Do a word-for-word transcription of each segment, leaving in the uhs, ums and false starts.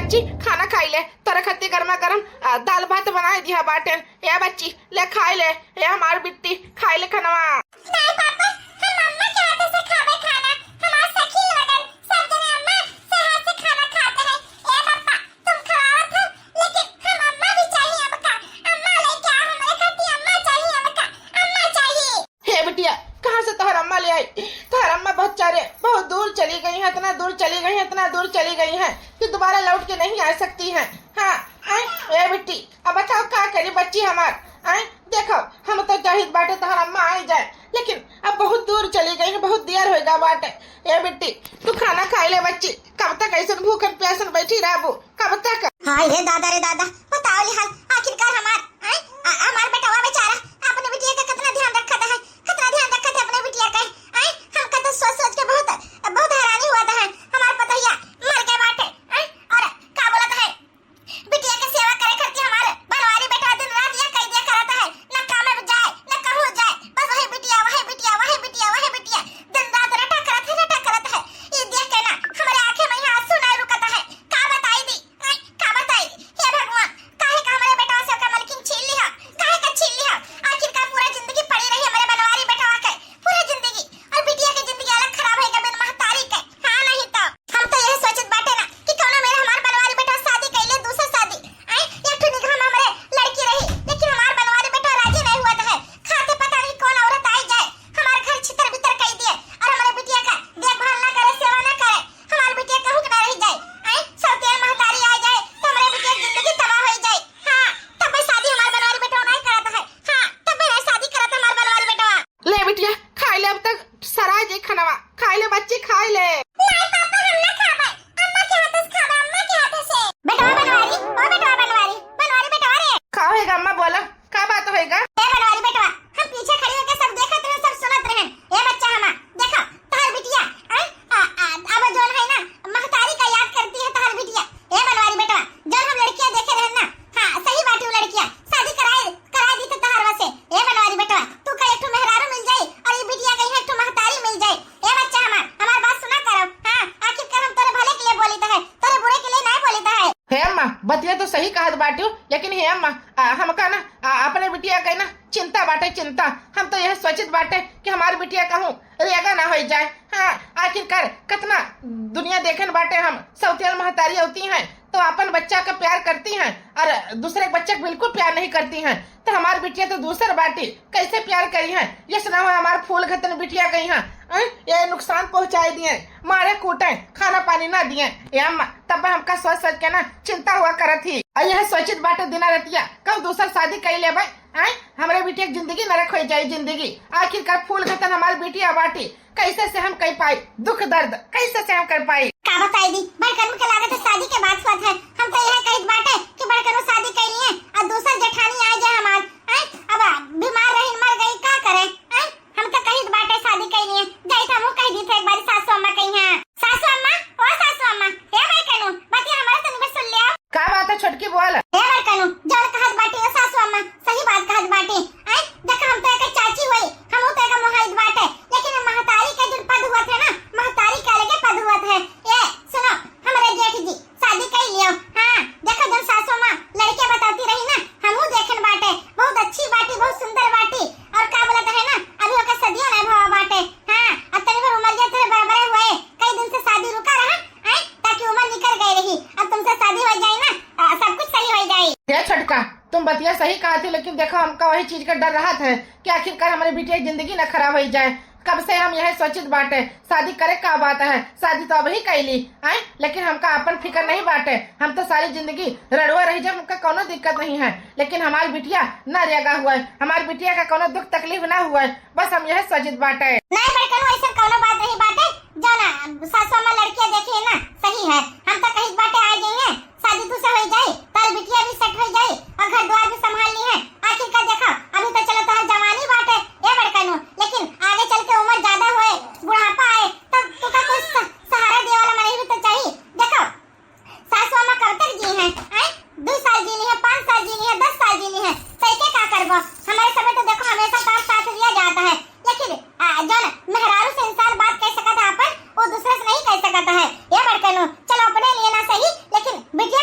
बच्ची, खाना खाई ले, तोरे खातिर गर्मा गर्म, आ, दाल भात बनाए दिया बाटे। ए बच्ची, ले खाई ले, ए हमार बिट्टी, खाई ले खनवा। नहीं पापा, हम अम्मा के हाथ से खाबे खाना, हमार सखी लोगन, सब जने अम्मा से हाथ से खाना खाते हैं। ए पापा, तुम खवावत हो, लेकिन हम अम्मा भी चाहिए अब का, अम्मा लेके आओ हमारे खातिर, अम्मा चाहिए अब का, अम्मा चाहिए। हे बिटिया, कहाँ से तोहर अम्मा ले आई? तोहर अम्मा बहुत चारे, बहुत दूर चली गई हैं, इतना दूर चली गई हैं, इतना दूर चली गई हैं कि दोबारा लौट के नहीं आ सकती हैं। हाँ, आए, ए बिट्टी, अब बताओ का करी बच्ची हमार? आए, देखो, हम तो चाहित बाटे तोहर अम्मा आई जाए, लेकिन अब बहुत दूर चली गई हैं, बहुत देर होएगा बाटे। ए बिट्टी, तू खाना खाई ले बच्ची, कब तक ऐसन भूखन प्यासन बैठी रहबू? कब तक? हाय रे दादा रे दादा, बताओ ले हाल, आखिरकार हमार, आए, आ, हमार बेटवा बेचारा अपने बिटिया का कितना ध्यान रखत है, कितना ध्यान रखत है अपने बिटिया का, आए, हमका तो सोच सोच के बहुत, बहुत हैरानी हुआ था, हमार पतोहिया मर गए बाटे, आए, और का बोलत है, बिटिया के सेवा करे खातिर हमार बनवारी बेटवा दिन रात ये कह दिया करत है, न काम में जाए, न कहूँ जाए, बस वही बिटिया, वही बिटिया, वही बिटिया, वही बिटिया, दिन रात रटा करत है, रटा करत है। ये देख के ना हमारे आंखें में यहाँ आंसू नहीं रुकत है। का बताई दी, आई, का बताई दी? हे भगवान, काहे का हमारे बेटवा से ओकर मलकिन छीन लिहा? काहे का छीन लिहा? आखिरकार पूरा जिंदगी पड़ी रही हमारे बनवारी बेटवा के, पूरा जिंदगी। और बिटिया के जिंदगी अलग खराब होइगा बिन महतारी के। हाँ, नहीं तो हम तो यह सोचत बाटे ना कि कौनो मेरा हमार बनवारी बेटवा शादी कैले दूसर शादी। आई, एक ठो निगहन हमरे लड़की रही, लेकिन हमार बनवारी बेटवा राजी नहीं हुआ है। खाते पता नहीं कौन औरत आई जाए, हमारे घर छितर बितर कई दिए और हमारे बिटिया का देखभाल ना करे, सेवा ना करे, हमार बिटिया कहूँ के ना रह जाए। आई, सौतेल महतारी आ जाए तो हमारे बिटिया की जिंदगी तबाह हो जाए। हाँ, तब भी शादी हमार बनवारी बेटवा नहीं करत है। हाँ, तब भी नहीं शादी करत हमार बनवारी बेटवा। ले बिटिया, खाई ले, अब तक सराय जे खनवा। खाई ले बच्ची, खाई ले। नहीं पापा, हम ना खाबे। अम्मा के हाथ से खाबे, अम्मा के हाथ से। बेटवा बनवारी, ओ बेटवा बनवारी, बनवारी बेटवा रे। का होएगा अम्मा, बोला, का बात होएगा? ए बनवारी बेटवा, हम पीछे खड़ी होके सब देखत रहे, सब सुनत रहे। ए बच्चा हमार, देखो, तोहर बिटिया, आई, आ, आ, अब जोन है ना, महतारी का याद करती है तोहर बिटिया। ए बनवारी बेटवा, जोन हम लड़कियां देखे रहे ना, हाँ, सही बात है, वो लड़कियां शादी कराए, कराए दी तो तोहर वसे। ए बनवारी बेटवा, तू का एक ठो मेहरारू मिल जाई और ये बिटिया कहीं एक ठो महतारी मिल जाई। ए बच्चा हमार, हमार बात सुना करो। हाँ, आखिरकार हम तोरे भले के लिए बोली तो है, तोरे बुरे के लिए नहीं बोली तो है। हे अम्मा, बतिया तो सही कहत बाटियो, लेकिन हे अम्मा, आ, हमका ना, आ, अपने बिटिया के ना चिंता बाटे, चिंता। हम तो यह सोचित बाटे कि हमार बिटिया कहूँ रेगा ना हो जाए। हाँ, आखिरकार कितना दुनिया देखन बाटे हम, सौतेल महतारी होती हैं तो अपन बच्चा का प्यार करती हैं और दूसरे बच्चा का बिल्कुल प्यार नहीं करती हैं। तो हमार बिटिया तो दूसर बाटी, कैसे प्यार करी हैं? ये सुना हो हमार फूल घतन बिटिया गई हैं, हैं? ये नुकसान पहुँचाए दिए, मारे कूटे, खाना पानी ना दिए। ए अम्मा, तब हमका सोच सोच के ना चिंता हुआ करत ही। और यह सोचित बाटे दिना रतिया, कब दूसर शादी कर लेबे, हैं? हमरे बिटिया की जिंदगी नरक हो जाए, जिंदगी। आखिरकार फूल घतन हमार बिटिया बाटी, कैसे सहम कर पाई दुख दर्द, कैसे सहम कर पाई? का बताई दी, बड़कनू के लागत है शादी के बात हुआ है। हम तो यह कहित बाटे कि बड़कनू शादी कर लिए और दूसर जेठानी आ जाए हमार, हैं? अब बीमार रही मर गई, का करे, हैं? हम तो कहित बाटे शादी कर लिए, जाई तो हमहू कह दी थे एक बार सासू अम्मा कही हैं। सासू अम्मा, ओ सासू अम्मा, हे बड़कनू, बतिया हमारा तनी बस सुन लिया। का बात है छोटकी, बोल। हे बड़कनू, जौन कहत बाटी ओ सासू अम्मा, सही बात कहत बाटी। आय, देख हम तो एक चाची हुई, हमहू तो एक मोहाइत बाटे, लेकिन हम महतारी के जौन पद हुआ थे ना, महतारी के अलगे पद हुआ थे। ए, सुनो, हमरे जेठ जी, शादी कर लियो। हाँ, देखो जौन सासू अम्मा लड़के बताती रही ना, हमहू देखन बाटे, बहुत अच्छी बाटी, बहुत सुंदर बाटी। और का बोलत है ना, अभी ओकर सदियों नहीं भवा बाटे। हाँ, अब तनी भर उमरिया तोरे बराबरे हुए, कई दिन से शादी रुका रहा, हैं? ताकि उम्र निकल गई रही, अब तुमसे शादी हो जाए ना, आ, सब कुछ सही हो जाए। हे छोटका, तुम बतिया सही कहा थी, लेकिन देखो हमका वही चीज का डर रहा था कि आखिरकार हमारे बिटिया की जिंदगी ना खराब हो जाए। कब से हम यह सोचित बाटे, शादी करे का बात है, शादी तो अबही कैली, हैं? लेकिन हमका अपन फिक्र नहीं बाटे, हम तो सारी जिंदगी रड़ुआ रह जाए, हमका कौनो दिक्कत नहीं है, लेकिन हमारी बिटिया ना रेगा हुआ है, हमारी बिटिया का कौनो दुख तकलीफ ना हुआ है, बस हम यह सोचित बाटे। नहीं बड़कनू, ऐसा कौनो बात नहीं बाटे, जो ना सासू अम्मा लड़कियां देखी है ना, सही है, हम तो कहित बाटे आ गई है, शादी तू से हो जाई, तार बिटिया भी सेट हो जाई और घर द्वार भी संभाल ली है। आखिर का देखा, अभी तो चलो तोहर जवानी बाटे ए बड़कनू, लेकिन आगे चल के उम्र ज्यादा होए, बुढ़ापा आए, तब तू का कोई स-, सहारा देवे वाला मनई भी तो चाहिए। देखो, सासू अम्मा कब तक जी हैं, हैं? दो साल जी ली है, पाँच साल जी ली है, दस साल जी ली है, तो के का करबो? हमारे समय तो देखो हमेशा साथ साथ दिया जाता है, लेकिन आ, जौन मेहरारू से इंसान बात कह सकत है अपन, वो दूसरे से नहीं कह सकत है। ये बड़कनू, चलो अपने लिए ना सही, लेकिन बिटिया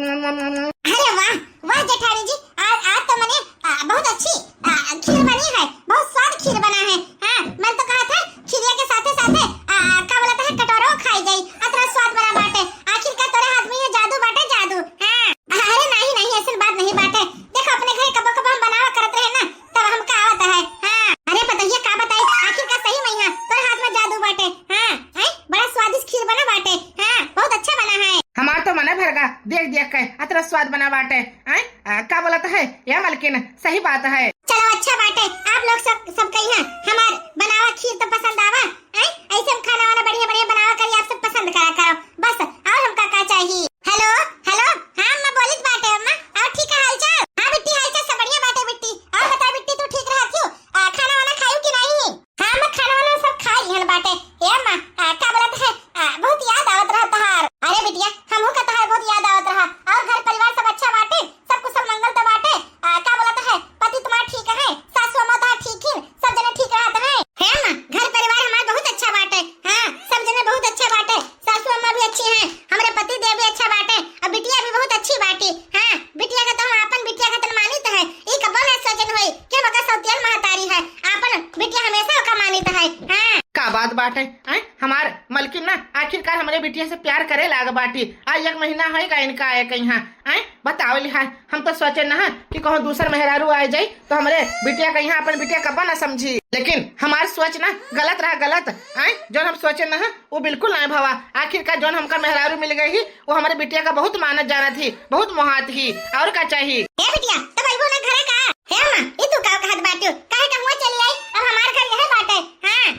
अरे वाह, वाह जेठानी जी, आज, आज तो मने, आ, बहुत अच्छी, आ, खीर बनी है, बहुत स्वाद खीर बना है। हाँ, मन तो कहा था खीरिया के साथे साथे, आ, का बोलत है, कटोरो खाई जाई, अतरा स्वाद बना बाटे। आखिर का तोरे हाथ में ये जादू बाटे, जादू। हाँ, अरे नहीं, नहीं, ऐसन बात नहीं बाटे। देखो, अपने घरे कबो कबो हम बनावा करत रहे ना, तब हमका आवत है। हाँ, अरे पतोहिया, का बताई, आखिर का सही में यहाँ तोरे हाथ में जादू बाटे। हाँ, हैं, बड़ा स्वादिष्ट खीर बना बाटे। हाँ, बहुत अच्छा बना है। हमार तो मने भर गा देख देख के, अतरा स्वाद बना बाटे। हैं, आ, का बोलत है ये मलकिन, सही बात है। चलो अच्छा बाटे, आप लोग सब, सब कहिया हमार बनावा खीर तो पसंद आवा। हैं, ऐसे हम खाना वाना बढ़िया बढ़िया बनावा करी, आप सब पसंद करा करो बस, और हमका का चाहिए। हेलो, हेलो, हाँ अम्मा बोलित बाटे अम्मा, और ठीक है हाल चाल? हाँ बिट्टी, हाल चाल सब बढ़िया बाटे बिट्टी। और बता बिट्टी, तू ठीक रहत हो? आ, खाना वाना खायू कि नहीं? हाँ अम्मा, खाना वाना सब खा लिहन बाटे। ए अम्मा, आ, का बोलत है, आ, बहुत याद आवत रहा तहार। अरे बिटिया, हमहू का तहार बहुत याद आवत रहा। और घर परिवार सब अच्छा बाटे? सब कुशल मंगल तो बाटे? आ, का बोलत है, पति तुम्हार ठीक है, सासू अम्मा तहार ठीक हिन, सब जने ठीक रहत हैं? हे अम्मा, घर परिवार हमार बहुत अच्छा बाटे। हाँ, सब जने बहुत अच्छा बाटे, सासू अम्मा भी अच्छी हैं, हमरे पति देव भी अच्छा बाटे, और बिटिया भी बहुत अच्छी बाटी। हाँ, बिटिया का तो हम आपन बिटिया का तन मानित है, ई कबो ना सोचन होई कि हम ओका सौतियन महतारी है, आपन बिटिया हमेशा ओका मानित है। हाँ। का बात बाटे, हैं? हमार मलकिन ना आखिरकार हमरे बिटिया से प्यार करे लाग बाटी। आ एक महीना होएगा इनका आए के यहाँ, हैं? बताओ लिहाज, हम तो सोचे ना कि कहूँ दूसर मेहरारू आ जाई तो हमरे बिटिया के यहाँ अपन बिटिया कब्बा ना समझी। लेकिन हमार सोच ना गलत रहा, गलत। आए, जौन हम सोचे ना, वो बिल्कुल ना भवा। आखिरकार जौन हमका मेहरारू मिल गई ही, वो हमरे बिटिया का बहुत मानत जानत ही, बहुत मोहात ही। और का चाही? ए बिटिया, तब अइबो ना घरे का? हे अम्मा, ई तू का कहत बाटियो? काहे का हुआ चली आई? अब हमार घर यह बाटे। हाँ,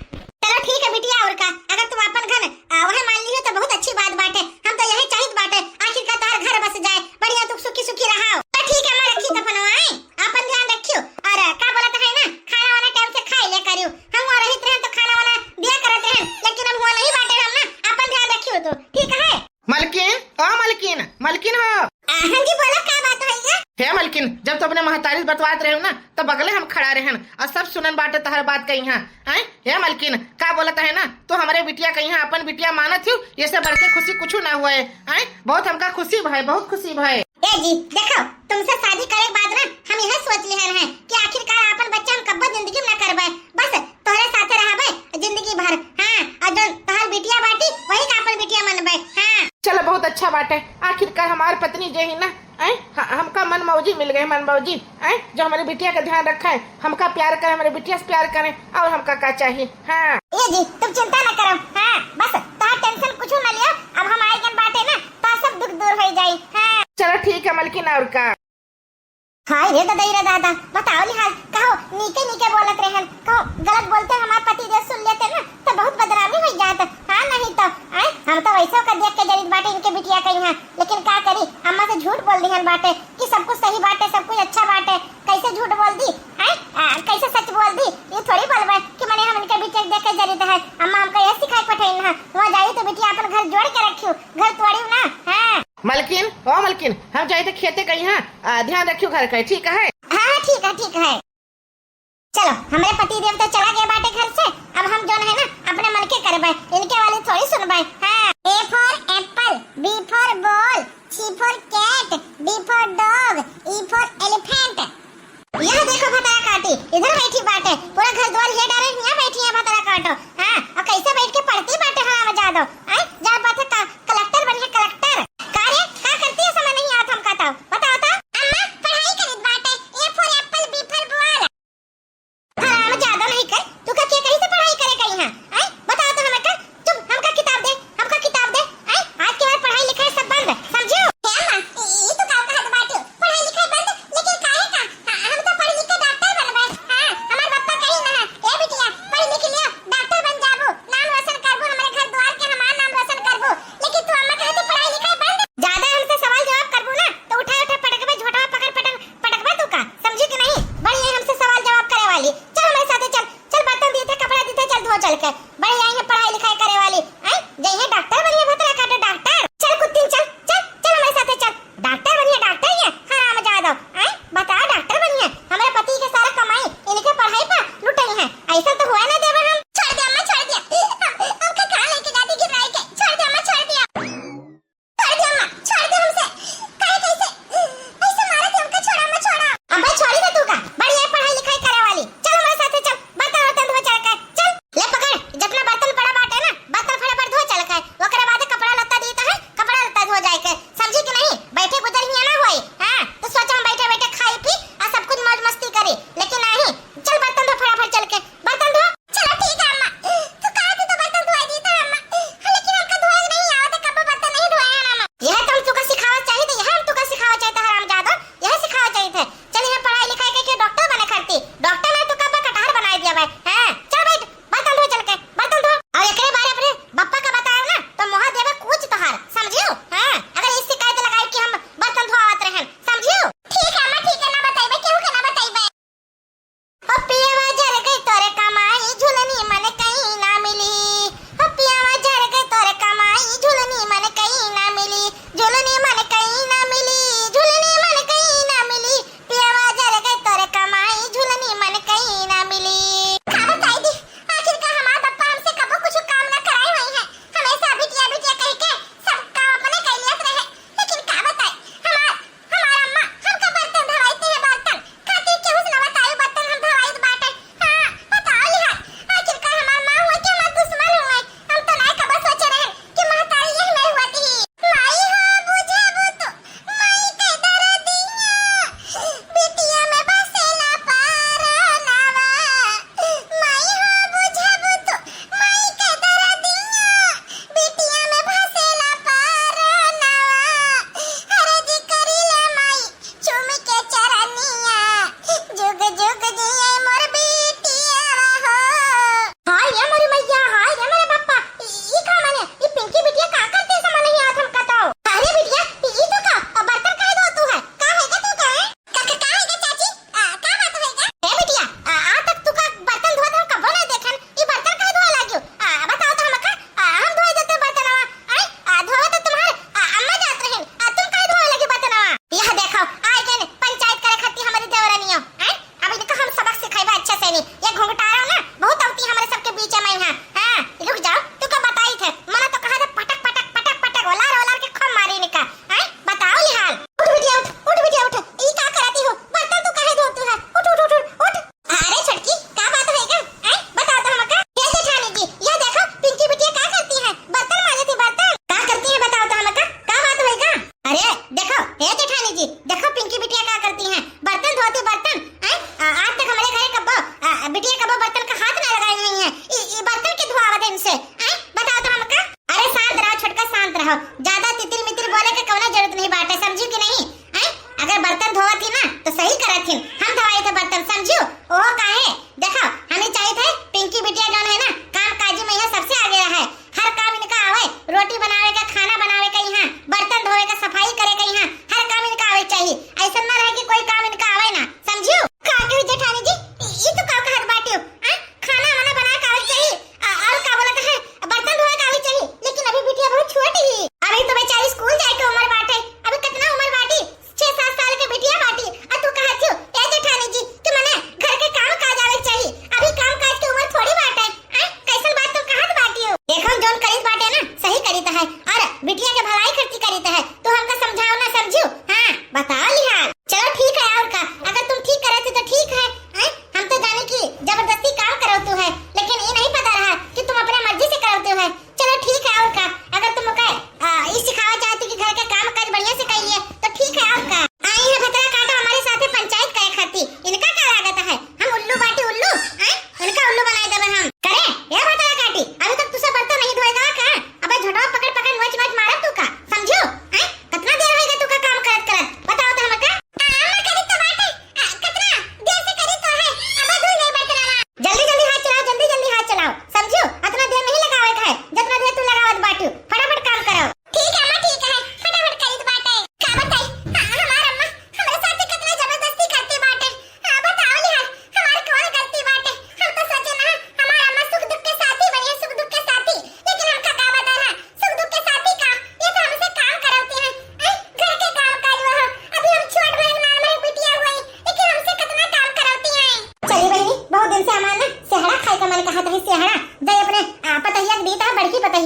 चलो ठीक है बिटिया, और का? अगर तुम अपन घर, आ, वह मान ली हो तो बहुत अच्छी बात बाटे। हम तो यही चाहित बाटे, आखिर का तोहर घर बस जाए, बढ़िया तू सुखी सुखी रहा। तो ठीक है, मैं रखी तो फोनवा, आई? अपन ध्यान रखियो। और का बोलत है ना, खाना वाना टाइम से खाई ले करियो। हम वहाँ रहित रहन तो खाना वाना दिया करत रहन, लेकिन अब हुआ नहीं बाटे हम ना, अपन ध्यान रखियो तू, ठीक है? मलकिन, ओ मलकिन, मलकिन हो। आ, हाँ जी, बोला, का बात है ये? हे मलकिन, जब तो अपने महतारी से बतवात रहे हो ना, तो बगले हम खड़ा रहन और सब सुनन बाटे तहर बात कही हाँ। आए, हे मलकिन, का बोलत है ना, तो हमरे बिटिया कही हाँ, अपन बिटिया मानत हो, ये से बढ़ के खुशी कुछ ना हुआ है। आए, बहुत हमका खुशी भाई, बहुत खुशी भाई। ए जी, देखो, तुमसे शादी करे के बाद ना हम यह सोच लिहन है कि आखिरकार आपन बच्चा हम कब्बो जिंदगी में ना करबे, बस तोहरे साथे रहबे जिंदगी भर। हाँ, और जो तोहर बिटिया बाटी वही का आपन बिटिया मनबे। हाँ। चलो बहुत अच्छा बाटे, आखिरकार हमार पत्नी जे ही ना, आए, ह-, हमका मन मौजी मिल गए, मन मौजी, आए, जो हमारी बिटिया का ध्यान रखा है, हमका प्यार करे, हमारे बिटिया से प्यार करे, और हमका का चाहिए। हाँ। ए जी, तुम चिंता न करो। हाँ, बस तोहार टेंशन कुछ न लियो। अब हम आए गन बाटे ना, तो सब दुख दूर हो जाई। हाँ। चलो ठीक है मलकिन, और का। हाय रे ददई रे दादा, बताओ ली हाल। कहो नीके नीके बोलत रहन, कहो गलत बोलते हमार पति देव सुन लेते ना, तो बहुत बदनामी हो जात। कैसे ओकर देख के जरित बाटे इनके बिटिया कहीं है, लेकिन का करी, अम्मा से झूठ बोल दिहन बाटे कि सब कुछ सही बाटे, सब कुछ अच्छा बाटे। कैसे झूठ बोल दी, हैं? आ, कैसे सच बोल दी? ये थोड़ी बोलबे कि मने हम इनके बिटिया के देख के जरित है। अम्मा हमका यह सिखाए के पठैन है, वहाँ जाई तो बिटिया अपन घर जोड़ के रखियो, घर तोड़ियो ना। हाँ। मलकिन, ओ मलकिन, हम जाई तो खेते कहीं है, आ, ध्यान रखियो घर का, ठीक है? हाँ, हाँ, ठीक है, ठीक है। चलो, हमरे पति देव तो चला गए बाटे घर से, अब हम जौन है ना, अपने मन के करबे, इनके वाली थोड़ी सुनबे। हाँ। A for apple, B for ball, C for cat, D for dog, E for elephant। यह देखो भतरा काटी, इधर बैठी बाटे, पूरा घर द्वार ये डारे, यहाँ बैठी है भतरा काटो। हाँ, और कैसे बैठ के पढ़ती बाटे हरामजादो। आय, जा बात है का, कलेक्टर बनी है, कलेक्टर। का रे, का करती है, समझ नहीं आवत हमका तो। बताओ तो। अम्मा, पढ़ाई करित बाटे, A for apple, B for ball। हरामजादा नहीं कर, तू का के कहीं से पढ़ाई करे कहीं है? आय, बताओ तो हमें का, चुप, हमका किताब दे, हमका किताब दे। आय, आज के बाद पढ़ाई लिखाई सब बंद, समझियो? हे अम्मा, ई, ई तू का कहत बाटियो? पढ़ाई लिखाई बंद, लेकिन काहे का? हाँ, हम तो पढ़ लिख के डॉक्टर बनबे। हाँ, हमार पप्पा कही ना, ए बिटिया, पढ़ लिख लियो, डॉक्टर बन जाबू, नाम रोशन करबू, हमारे घर द्वार के हमार नाम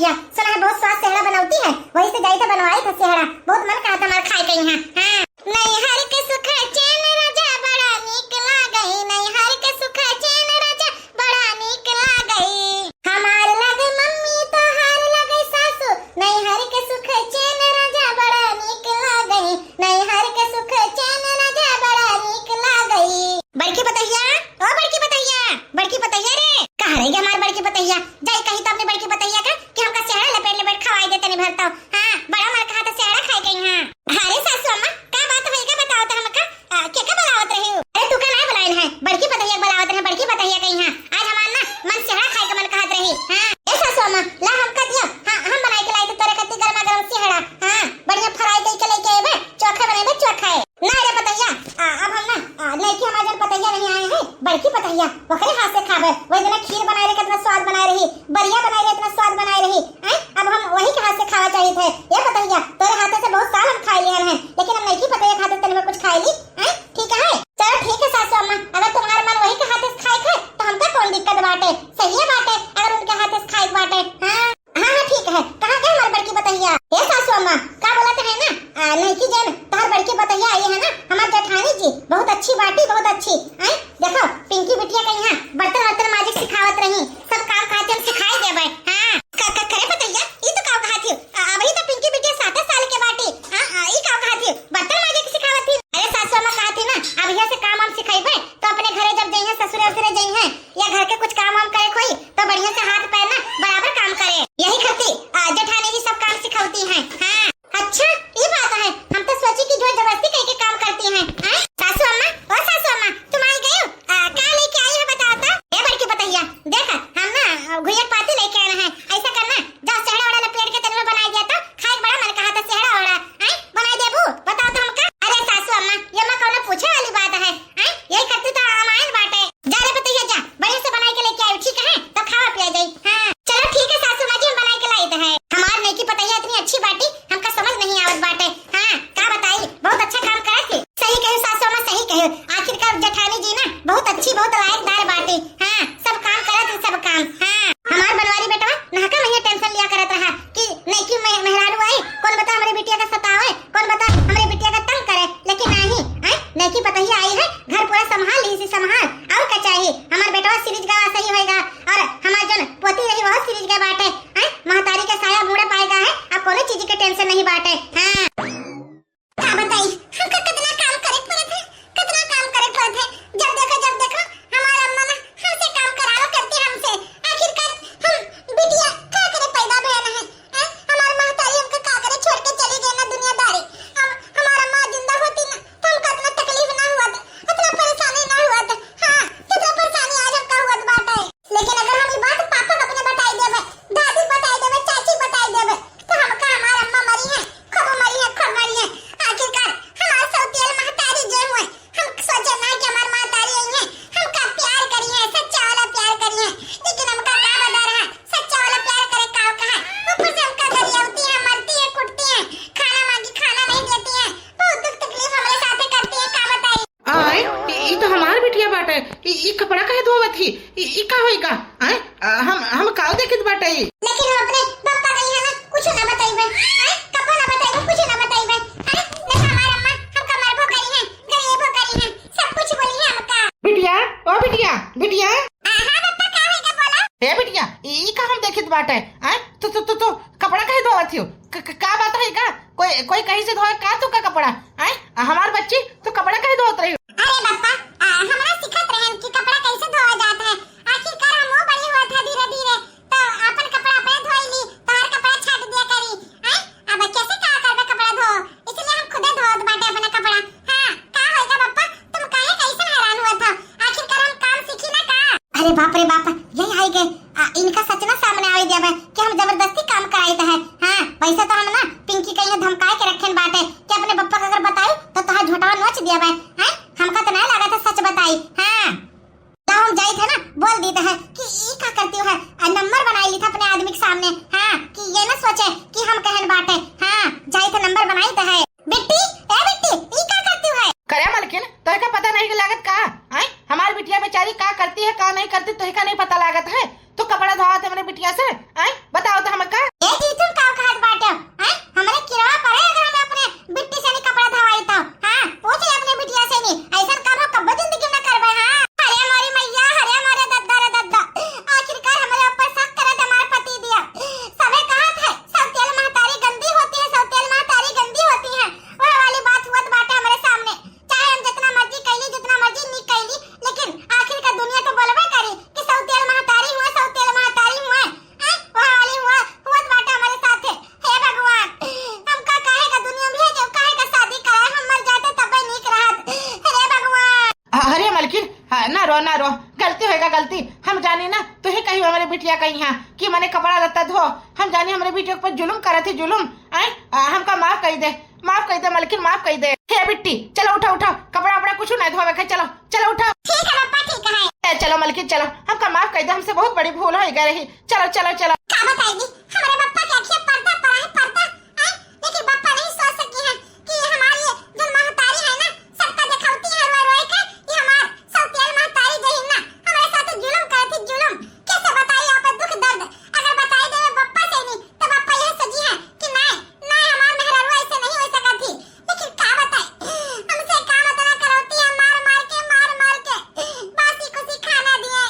सुना है बहुत स्वाद सेहड़ा बनौती है, वही से जाई थे बनवाई थे सेहड़ा, बहुत मन कहा था हमार खाए के यहाँ। हाँ। नैहर के सुख चैन राजा बड़ा नीक लागई, नैहर के सुख चैन राजा बड़ा नीक लागई। हमार लगे मम्मी तोहार लगे सासू, नैहर के सुख चैन राजा बड़ा नीक लागई, नैहर के सुख चैन राजा बड़ा नीक लागई। बड़की पतोहिया, ओ बड़की पतोहिया, बड़की पतोहिया रे, कहाँ रह गया हमार बड़की पतोहिया? जाई कही तो अपने बड़की पतोहिया का कि हमका सेहड़ा लपेट लपेट खवाई दे तनी भर तो। हाँ, बड़ा मन कहा था सेहड़ा खाए के यहाँ। अरे सासू अम्मा, का बात होई का बताओ तो हमका? आ, के का बुलावत रही हो? अरे तू का नहीं बुलाइन है, बड़की पतोहिया के बुलावत रहे, बड़की पतोहिया के यहाँ। आज हमार ना मन सेहड़ा खाए के मन कहत रही। हाँ, ए सासू अम्मा, ला हमका दियो। हाँ, हम बनाई के लाई थे तोरे खातिर गरमा गरम सेहड़ा। हाँ, बढ़िया फ्राई कई के लेके आए बे, चोखा बने बे, चोखा। ना रे पतोहिया, आ, अब हम ना, आ, नइकी हमार जन पतोहिया नहीं आए हैं, बड़की पतोहिया, ओकरे हाथ से खाबे। वही दिन खीर बनाए रही, कितना स्वाद बनाए रही, बरिया बनाए रही, इतना स्वाद बनाए रही। हैं? अब हम वही के हाथ से खावा चाहिए थे। ये पतोहिया, तोरे हाथे से बहुत साल हम खाए लिहन हैं, लेकिन हम नइकी पतोहिया खातिर तनी में कुछ खाए ली। हैं? ठीक है, चलो ठीक है सासू अम्मा, अगर तुम्हार मन वही के हाथे से खाए के है, तो हमका कौन दिक्कत बाटे? सही है बाटे, अगर उनके हाथे से खाए के बाटे। हाँ, हाँ, हाँ, ठीक है। कहाँ गए हमार बड़की पतोहिया? ए सासू अम्मा, का बोलत है ना, आ, नइकी जन, तोहर बड़की पतोहिया आई है ना, हमार जेठानी जी, बहुत अच्छी बाटी, बहुत अच्छी। हैं? देखो, पिंकी बिटिया के यहाँ बर्तन वर्तन माजिक सिखावत रही, सब काम काज हम सिखाई देबे। हाँ, क-, क-, करे पतोहिया, ई तो का कहा थी? अ-, अबही तो पिंकी बिटिया साते साल के बाटी। हाँ, हाँ, ई का कहा थी? बर्तन माजिक सिखावत थी। अरे सासू अम्मा कहा थी ना, अब यहाँ से काम हम सिखाइबे, तो अपने घरे जब जइहें, ससुरे उसुरे जइहें, या घर के कुछ काम वाम करे कोई, तो बढ़िया से हाथ पैर ना बराबर काम करे। यही खातिर, अ, जेठानी जी सब काम सिखावती हैं। हाँ। अच्छा, ई बात है, हम तो सोची कि जोर जबरदस्ती कई के काम करती हैं। हैं? सासू अम्मा, ओ सासू अम्मा, तुम आई गई हो? आ, का लेके आई है बताओ तो? ए बड़की पतोहिया, देख, हम ना, आ, घुइया के पाती लेके आए हैं। ऐसा करना, जा सेहड़ा ओड़ा लपेट के तनी में बनाई दिया तो, खाए के बड़ा मन कहा था सेहड़ा ओड़ा। हैं? बनाई देबू? बताओ तो हमका। अरे सासू अम्मा, ये माँ कौनो पूछे वाली बात है? हैं? यही खातिर तो हम आइल बाटे। जा रे पतोहिया जा, बढ़िया से बनाई के लेके आई, ठीक है? तो खावा पिया जाई। हाँ, चलो ठीक है सासू माँ जी, हम बनाई के लाई तो है। हमार नइकी पतोहिया इतनी अच्छी बाटी, हमका समझ नहीं आवत बाटे। हाँ, का बताई, बहुत अच्छा काम करत है। सही कही सासू अम्मा, सही कही। आखिरकार जेठानी जी ना बहुत अच्छी, बहुत लायकदार बाटी। हाँ, सब काम करत है, सब काम। हाँ, हमार बनवारी बेटवा नहका महीने टेंशन लिया करत रहा कि नइकी मे-, मेहरारू आई, कौन बता हमरे बिटिया का सतावे, कौन बता हमरे बिटिया का तंग करे, लेकिन नाही, हैं? नइकी पतोहिया आई है, घर पूरा संभाल ली सी संभाल, और का चाहिए? हमार बेटवा सिरिज गवा सही होएगा, और हमार जौन पोती रही वह सिरिज गवा बाटे, हैं? महतारी के साया मुड़े पाएगा है, अब कोनो चीज के टेंशन नहीं बाटे। हाँ। का बताई, हमका कितना काम करे पड़त है, कितना काम करे पड़त है। जब देखो, जब देखो, हमार अम्मा ना हमसे काम करावा करती हमसे। आखिरकार हम बिटिया का करे पैदा भया ना है, हैं? हमार महतारी हमका का करे छोड़ के चली गई ना दुनियादारी। अब हमार अम्मा जिंदा होती ना, तो हमका इतना तकलीफ ना हुआ था, इतना परेशानी ना हुआ था। हाँ, कितना परेशानी आज हमका हुआ बाटे। लेकिन अगर हम ई बात पापा के अपने बताई देबे, दादी के बताई देबे, चाची के बताई देबे, तो हमका हमार अम्मा मरी है, खूब मरी है, खूब मरी है। आखिरकार हमार सौतेल महतारी जे हुए, हम सोचे ना कि हमार महतारी आई है, हमका प्यार करी है, सच्चा वाला प्यार करी है, लेकिन हमका का पता रहा, सच्चा वाला प्यार करे का होता है। ऊपर से हमका गरियावती है, मरती है, कुटती है, खाना मांगी, खाना नहीं देती है, बहुत दुख तकलीफ हमारे साथे करती है, का बताई। आय, ई, ई तो हमार बिटिया बाटे। ई, ई कपड़ा काहे धोवत ही? ई, ई का होई का? आय, आ, हम, हम काव देखत बाटे ई? लेकिन हम अपने पापा के यहाँ ना कुछ ना बताइबे। आय, कबो ना बताइबे, कुछ ना बताइबे। आय, देखा हमार अम्मा, हमका मरबो करी है, गरीबो करी है, सब कुछ बोली है हमका। बिटिया, ओ बिटिया, बिटिया। आ, हाँ पापा, का होई का बोला? ए बिटिया, ई, ई का हम देखत बाटे? आय, तू, तू, तू, तू कपड़ा काहे धोवत हियो? क-, क-, का बात है का? कोई, कोई कहीं से धोए का तू का कपड़ा? आय, हमार बच्ची, तू कपड़ा काहे धोवत रही? अरे बप्पा, आ, हमरा सिखत रहन कि कपड़ा कैसे धोआ जात है। आखिरकार हम वो बड़ी हुआ था धीरे धीरे, तो अपन कपड़ा अपने धोई ली, तोहर कपड़ा छाट दिया करी। हैं? अब कैसे का करबे कपड़ा धो, इसलिए हम खुदे धोत बाटे अपना कपड़ा। हाँ, का होएगा बप्पा, तुम काहे कैसे हैरान हुआ था? आखिरकार हम काम सीखी ना का? अरे बाप रे बाप, यही आई गए। आ, इनका सच ना सामने आवे देबे कि हम जबरदस्ती काम कराइत है। हाँ, वैसे तो हम ना पिंकी के यहाँ धमकाए के रखेन बाटे कि अपने बप्पा का अगर बताई तो तोहार झोटवा नोच देबे। हैं? हमका तो नहीं लगा था सच बताई। हाँ, तो हम जाइत है ना, बोल दीत है कि ई का करती है, आ, नंबर बनाई ली था अपने आदमी के सामने। हाँ, कि ये ना सोचे कि हम कहन बाटे। हाँ, जाइत है, नंबर बनाइत है। बिट्टी, ए बिट्टी, ई का करती है? करे मलकिन, तोहे का पता नहीं लागत का? आय, हमार बिटिया बेचारी का करती है, का नहीं करती, तोहे का नहीं पता लागत है? तू कपड़ा धोवत है हमरे बिटिया से, आय, बताओ तो हमका। हाँ, ना रो, ना रो, गलती होइगा, गलती। हम जानी ना, तू ही कही हमरे बिटिया कही हाँ कि मने कपड़ा लत्ता धो। हम जानी हमरे बिटिया पर जुलुम करत ही, जुलुम। आय, आ, हमका माफ कइ दे, माफ कइ दे मलकिन, माफ कइ दे। हे बिट्टी, चलो उठो, उठो, कपड़ा वपड़ा कुछ नहीं धोवे के, चलो, चलो उठो। ठीक है पप्पा, ठीक है। ए, चलो मलकिन, चलो, हमका माफ कइ दे, हमसे बहुत बड़ी भूल होइ गई रही। चलो, चलो, चलो। का बताई जी, हमरे पप्पा के आँखिया पर्दा पड़ा है, पर्दा। आय, लेकिन पप्पा नहीं सोच सकी है कि हमारी ये जो महतारी है ना, सबका दिखावती है रोए रोए के, ये हमार सौतेल महतारी जही ना, हमरे साथ जुलुम करत ही, जुलुम। कैसे बताई आप दुख दर्द? अगर बताई देवे पप्पा से नहीं, तो पप्पा यह सोची है कि नहीं, नहीं, हमार मेहरारू ऐसे नहीं हो सकत ही। लेकिन का बताई, हमसे काम इतना करौती है, मार मार के, मार मार के, बासी कुसी खाना दिए,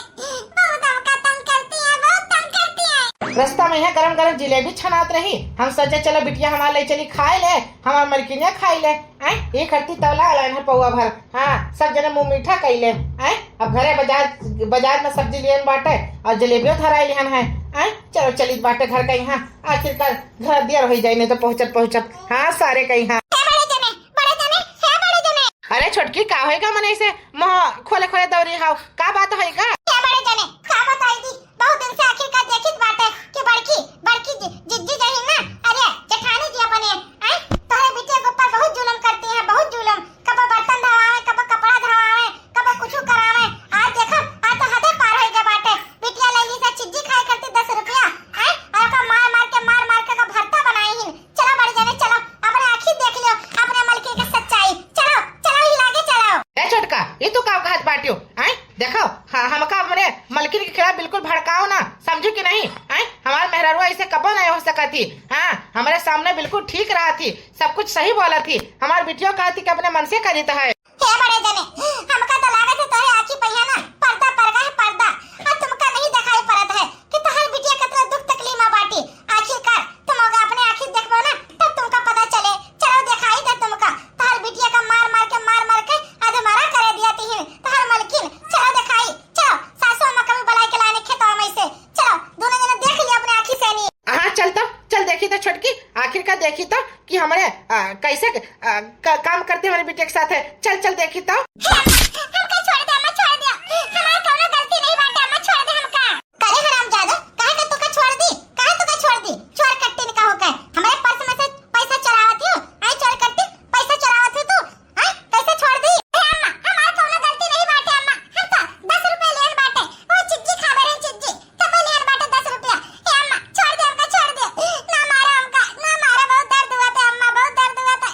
बहुत हमका तंग करती है, बहुत तंग करती है। रास्ता में यहाँ गरम गरम जिलेबी छनात रही, हम सोचे चलो बिटिया हमार ले चली खाए ले, हमार मलकिनिया खाई ले। आय, ये खरती तौला आलान है पौवा भर। हाँ, सब जने मुँह मीठा कइले। आय, अब घरे बाजार, बाजार में सब्जी लियन बाटे और जलेबियो धराई लिहन है। आय, चलो चलित बाटे घर का यहाँ, आखिरकार घर दियर होइ जाई, नहीं तो पहुँचत पहुँचत। हाँ, सारे का यहाँ। हे बड़े जने, बड़े जने, हे बड़े जने। अरे छोटकी, का होइगा मने ऐसे मुँह खोले खोले दौरी हाव, का बात होइगा? हे बड़े जने, का बताई दी, बहुत दिन से आखिरकार देखित बाटे कि बड़की, बड़की जि-, जिज्जी जही ना, अरे जेठानी जी अपने, आय, तोहरे बिटिया के ऊपर बहुत जुलम करती है, बहुत जुलम। कबो बर्तन धरावे, कबो कपड़ा धरावे, कबो कुछु करावे। आज देखो, आज तो हदे पार होइ गया बाटे। बिटिया लइली से चिज्जी खाए करती दस रुपया, आय, और ओका मार मार के, मार मार के ओका भरता बनाई ही। चलो बड़े जने, चलो, अपने आँखी देख लियो अपने मलकिन के सच्चाई। चलो, चलो, ही लागे चलो। ए छोटका, ये तू का कहत बाटियो? आय, देखो, हाँ, हमका अपने मलकिन के खिलाफ बिल्कुल भड़काओ ना, समझू कि नहीं? आय, हमार मेहरारू ऐसे कबो नहीं हो सकत ही। हाँ, हमरे सामने बिल्कुल ठीक रहत ही, सब कुछ सही बोलत ही। हमार बिटियो कहत ही कि अपने मन से करित है। हे बड़े जने, हमका तो लागत है तोहरे आँखी पहिया ना पर्दा पड़ गया है, पर्दा। अब तुमका नहीं दिखाई पड़त है कि तोहर बिटिया कितना दुख तकलीफ में बाटी। आखिरकार तुम अगर अपने आँखी देखबो ना, तब तुमका पता चले। चलो दिखाई दे तुमका, तोहर बिटिया का मार मार के, मार मार के अधमरा करे दिया तिहिन तोहर मलकिन। चलो दिखाई, चलो सासू अम्मा का भी बुलाए के लाने खेतवा में से। चलो दोनों जने देख लिया अपने आँखी से नहीं। हाँ, चल तो, चल देखी तो छोटकी, आखिर का देखी तो कि हमरे, आ, कैसे, आ, क-, काम करती हमरे बिटिया के साथ है। चल, चल देखी तो। हे अम्मा, हमका छोड़ दे, अम्मा, छोड़ दे। हमार कौनो गलती नहीं बाटे, अम्मा, छोड़ दे हमका। करे हरामजादा, काहे का तोका छोड़ दी? काहे तोका छोड़ दी? चोर कट्टी ने का होके? हमरे पर्स में से पैसा चुरावत हो? आय चोर कट्टी, पैसा चुरावत हो तू? आय, कैसे छोड़ दी? हे अम्मा, हमार कौनो गलती नहीं बाटे अम्मा। हम तो दस रुपया लेन बाटे। वो चिज्जी खावे रहे चिज्जी। तब लेन बाटे दस रुपया। हे अम्मा, छोड़ दे हमका, छोड़ दे। ना मारा हमका, ना मारा, बहुत दर्द हुआ था अम्मा, बहुत दर्द हुआ था।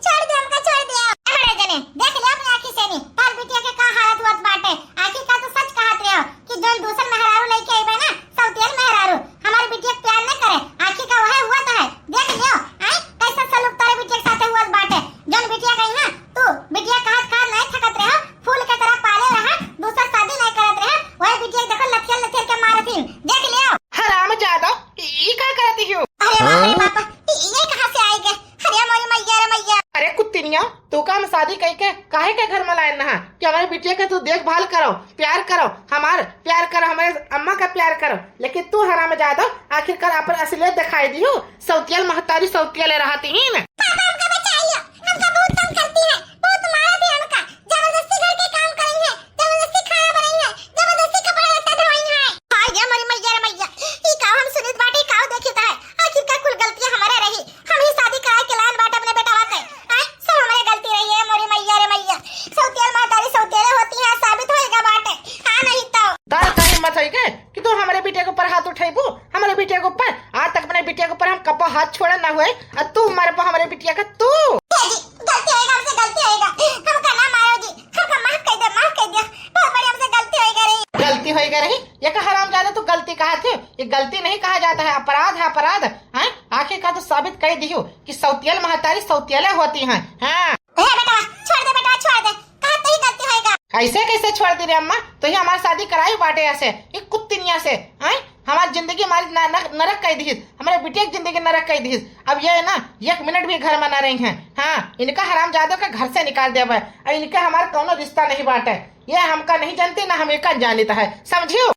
छोड़ दे हमका, छोड़ दे। ए बड़े जने, देख ले अपने आँखी से नहीं, तोहर बिटिया के का हालत हुआ बाटे। आखिर का तो सच कहत रहे हो कि जौन दूसर मेहरारू लेके अइबे ना, सौतियन मेहरारू, हमारे बिटिया के प्यार न करे। आखिर का वह हुआ तो है, देख लियो। आय, कैसा सलूक तोरे बिटिया के साथे हुआ बाटे। जौन बिटिया कही ना, तू बिटिया कहत कहत नहीं थकत रहे, फूल के तरह पाले रहा, दूसर शादी नहीं करत रहे, वही बिटिया के देखो लथियल लथियल के मारत ही, देख लियो। हरामजादा, ई का करत ही हो? अरे बाप रे बाप, ई, ये कहाँ से आई गए? अरे मोरी मैया रे मैया। अरे कुत्तिनिया, तू का हम शादी कई के काहे के घर में लाए ना कि हमारे बिटिया के तू देखभाल करो, प्यार करो, हमार प्यार करो, हमारे अम्मा का प्यार करो, लेकिन तू हरामजादा आखिरकार अपन असलियत दिखाई दियो। सौतियल महतारी सौतियल रहती ही ना। पापा हमका बचाई लो, हमका बहुत तंग करती है, बहुत मारत है हमका, जबरदस्ती घर के काम करई है, जबरदस्ती खाना बनई है, जबरदस्ती कपड़ा लत्ता धोई है। हाय रे मोरी मैया रे मैया, ई का हम सुनित बाटे, का देखित है? आखिर का कुल गलतियां हमारे रही, हम ही शादी करा के लान बाटे अपने बेटवा के। आय, सब हमारे गलती रही है मोरी मैया रे मैया। सौतियल महतारी सौतियले होती है, साबित होएगा बाटे। हाँ नहीं तो। तोर का हिम्मत होई के कि तू हमारे बिटिया के ऊपर हाथ उठेबू? हमारे बिटिया के ऊपर? आज तक अपने बिटिया के ऊपर हम कब्बो हाथ छोड़े ना हुए, और तू मारबो हमारे बिटिया का तू। ए जी, गलती होएगा हमसे, गलती होएगा। हमका ना मारो जी, हमका माफ कर दे, माफ कर दे। बहुत बड़ी हमसे गलती होएगा रही। गलती होएगा रही? ये का हरामजादा तू गलती कहा थे? ये गलती नहीं कहा जाता है, अपराध है, अपराध। हैं? आखिर का तो साबित कर दियो कि सौतियल महतारी सौतियले होती हैं। हाँ। ए बेटवा, छोड़ दे बेटवा, छोड़ दे। कहा तो ही गलती होएगा। ऐसे कैसे छोड़ दी रे अम्मा? तो ही हमार शादी कराई बाटे ऐसे, ये कुत्तिनिया से, हैं? हमार जिंदगी हमारी न-, न-, नरक कर दीस, हमारे बिटिया की जिंदगी नरक कर दीस। अब ये ना एक मिनट भी घर में ना रही हैं। हाँ, इनका हरामजादों के घर से निकाल देबे, और इनके हमार कौनो रिश्ता नहीं बाटे। ये हमका नहीं जानती ना हम एका जानित है, समझियो?